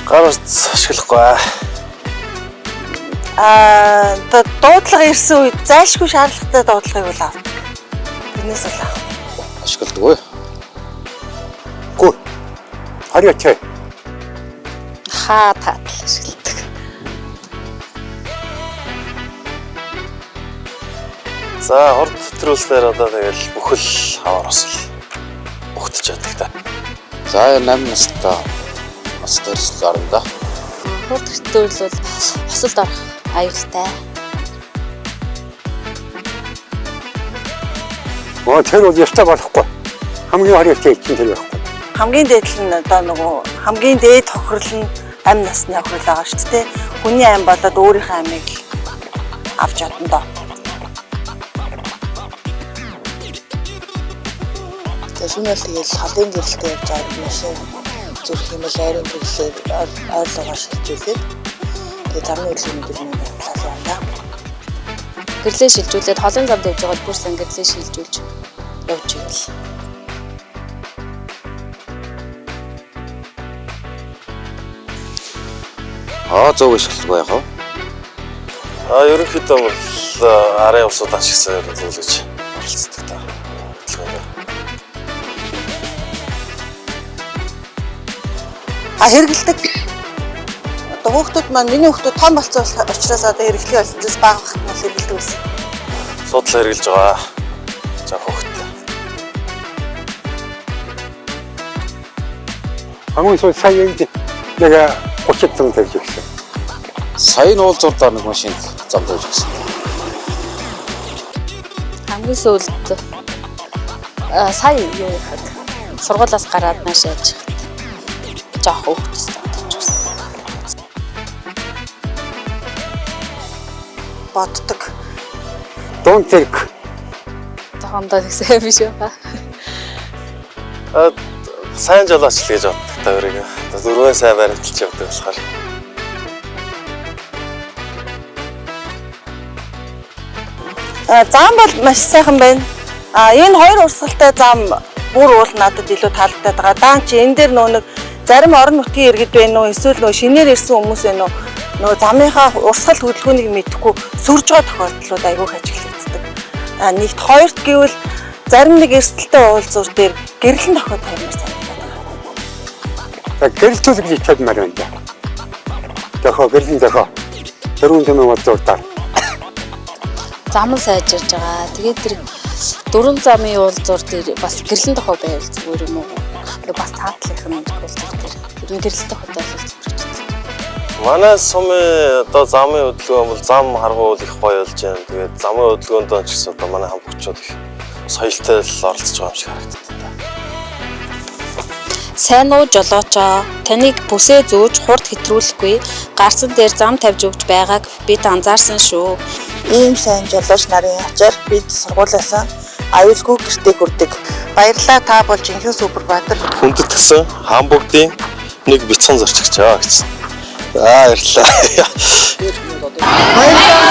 Гар утас ашиглахгүй. Аа одоо дуудлага ирсэн үед зайлшгүй шаардлагатай дуудлагыг бол авдаг. Тэрнээс бол авах. Ашигладаг уу? Гүү. Харьяатай. Хаа таатал ашигладаг. За хурд хэтрүүлсээр одоо тэгэл бүхэл хавар осол өгтөж байдаг та. За 8 настай бас дэрсэл орно да. Хурд хэтрүүл бол хосолд орох аюултай. Оо тэр бол ёстой болохгүй. Хамгийн харьяатай чинь тэр байхгүй. Хамгийн дээд нь одоо нөгөө хамгийн дээд тохирол нь амь насны хохирол байгаа шүү дээ. Хүний ам болоод өөрийнхөө амийг л авч чадна доо. За шөнө бол тэгэл холын гэрэлтэй явж байгаа машин зүрх юм бол ойрын төглөөр ойрлогоор шилжүүлээд тэгээ замын хөдөлгөөний дүрмээр явлаа юм да. Гэрлээ шилжүүлээд холын замд явж байгаад бүр сан гэрлээ шилжүүлж явж ивэл. Аа зөв ашигладаг байх уу? А ерөнхийдөө бол арын улсууд ашигласан ер нь зүйл гэж оролцдог та. Хөдөлгөөнд. А хэрэгэлдэг. Одоо хүүхдүүд маань миний хүүхдүүд том болсон учраас одоо хэрэглэхээ болсон чинь бага багт нь бол хэрэглэдэг байсан. Судлаа хэрэглэж байгаа. За хөөхтэй. Хамгийн сүүл сая энд нэг 30 зам тавьж өгсөн. Сая нь уулзуурдаар нэг машинд зам тавьж өгсөн. Хамгийн сүүлд сая юу яхад сургуулиас гараад нааш яаж хат жоох хөөхдөс тавьж өгсөн. Боддог. Дуун тэрэг. Тохондоо тэгсэн биш үү? А сайн жолооч л гэж боддог та өөрийгөө. Одоо дөрвөө сайн баримталж явдаг болохоор. А зам бол маш сайхан байна. А энэ хоёр урсгалтай зам бүр уул надад илүү таалагдаад байгаа. Даан чи энэ дээр нөө нэг зарим орон нутгийн иргэд байна уу эсвэл нөө шинээр ирсэн хүмүүс байна уу? Нөө замынхаа урсгал хөдөлгөөнийг мэдэхгүй сөрж байгаа тохиолдлууд айгүй их ажиглагддаг. А нэгт хоёрт гэвэл зарим нэг эрсдэлтэй уулзуур дээр гэрлэн тохиод тавимаар санагдаад байгаа. За гэрэлтүүлэг гэж тавьмаар байна да. Зохио гэрлэн зохио. Дөрвөн замын уулзуурдаар. Зам нь сайжирж байгаа. Тэгээд тэр дөрвөн замын уулзуур дээр бас гэрлэн тохоо байвал зүгээр юм уу? Тэгээ бас таатлынх нь уулзуур дээр. Тэр нь гэрлэн тохоотой бол зүгээр ч гэсэн. Манай сумын одоо замын хөдөлгөөн бол зам харгуул их гоё болж байна. Тэгээд замын хөдөлгөөнд ч гэсэн одоо манай хамбогчууд их соёлтой л оролцож байгаа юм шиг харагддаг та. Сайн уу жолоочоо. Таныг бүсээ зөөж хурд хэтрүүлэхгүй гарсан дээр зам тавьж өгч байгааг бид анзаарсан шүү. Ийм сайн жолооч нарын ачаар бид сургуулиасаа аюулгүй гэртээ хүрдэг. Баярлалаа та бол жинхэнэ супербаатар. Хүндэтгсэн Хамбургын нэг бяцхан зорчигч аа гэж. За баярлалаа. Баярлалаа.